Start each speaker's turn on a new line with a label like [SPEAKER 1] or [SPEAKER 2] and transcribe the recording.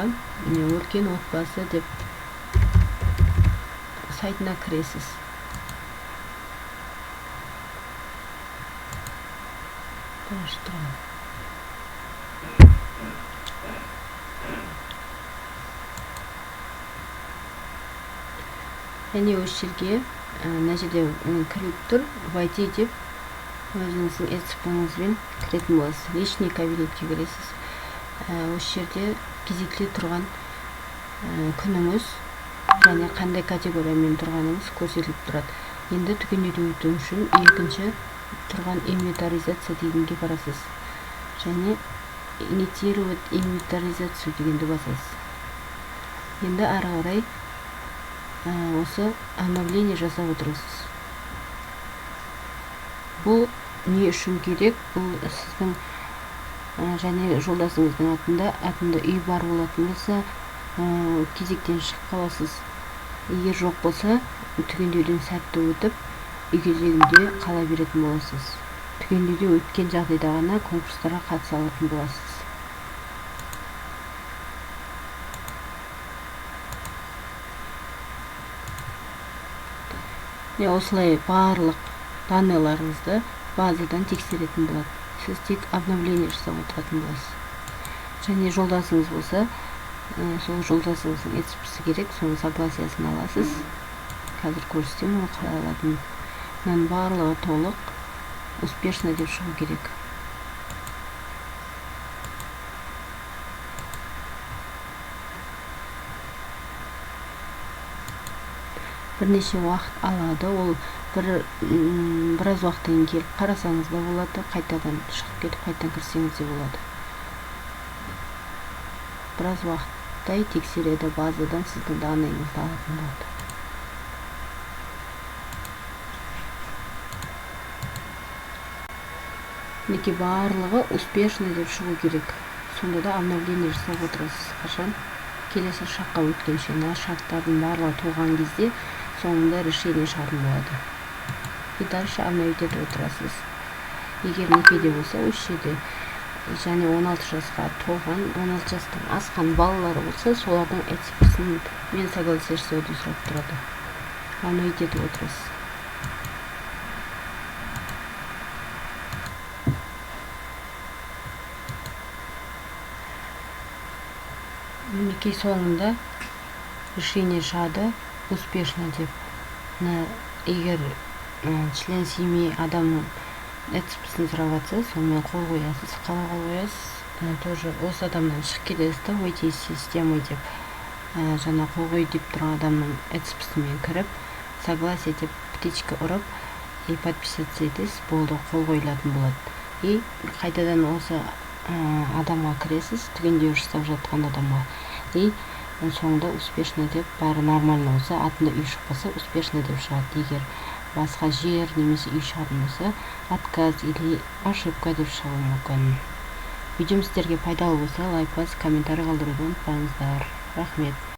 [SPEAKER 1] Мысалға, Өркен отбасы деп сайтына кіресіз. Бірінші тұрған. Және осы жерге, мына жерде кіріліп тұр, войти деп өзіңіздің ЭЦП-ңізбен кіретін боласыз. Личный кабинетке кіресіз. Осы жерде кезекте тұрған күніңіз және қандай категориямен тұрғаныңыз көрсетіліп тұрады. Енді түгендеуден өту үшін екінші тұрған инвентаризация дегенге барасыз. Және инициировать инвентаризацию дегенді басасыз. Енді ары қарай осы обновление жасап отырасыз. Бұл не үшін керек? Бұл сіздің және жолдасыңыздың атында үй бар болатын болса, кезектен шығып қаласыз. Егер жоқ болса, түгендеуден сәтті өтіп, үй кезегінде қала беретін боласыз. Түгендеуден өткен жағдайда ғана конкурстарға қатыса алатын боласыз. Міне осылай барлық данныйларыңызды базадан тексеретін болады. Сіз тек обновление жасап отыратын боласыз. Және жолдасыңыз болса, сол жолдасыңыздың ЭЦП-сі керек, соның согласиясын аласыз. Қазір көрсетемін оны қалай алатынын. Мынаның барлығы толық успешно деп шығу керек. Бірнеше уақыт алады, ол біраз уақыттан кейін келіп қарасаңыз да болады, қайтадан шығып кетіп, қайтадан кірсеңіз де болады. Біраз уақыттай тексереді, базадан сіздің данныйыңызды алатын болады. Мінекей барлығы успешно деп шығу керек. Сонда да обновление жасап отырасыз. Қашан келесі шаққа өткенше, мына шарттардың барлығы толған кезде соңында решение шығатын болады. И дальше обновить етіп отырасыз. Егер некеде болса, осы жерде және 16 жасқа толған, 16 жастан асқан балалары болса, солардың ЭЦП-сін мен согласие жасауды сұрап тұрады. Обновить етіп отырасыз. Мінекей соңында решение шығады успешно деп. Мына егер член семьи адамның ЭЦП-сін сұрап жатса, сонымен қол қоясыз. Қалай қол қоясыз? Тоже осы адамнан шығып кетесіз да, выйти из системы деп. Жаңа қол қой деп тұрған адамның ЭЦП-сімен кіріп, согласие деп птичка ұрып и подписаться етесіз, болды, қол қойылатын болады. И қайтадан осы адамға кіресіз, түгендеу жасап жатқан адамға. И соңында успешно деп бәрі нормально болса, атында үй шықпаса, успешно деп шығады. Егер басқа жер немесе үй шығатын болса, отказ или ошибка деп шығуы мүмкін. Видеом сіздерге пайдалы болса, лайк басып, комментарий қалдыруды ұмытпаңыздар. Рахмет.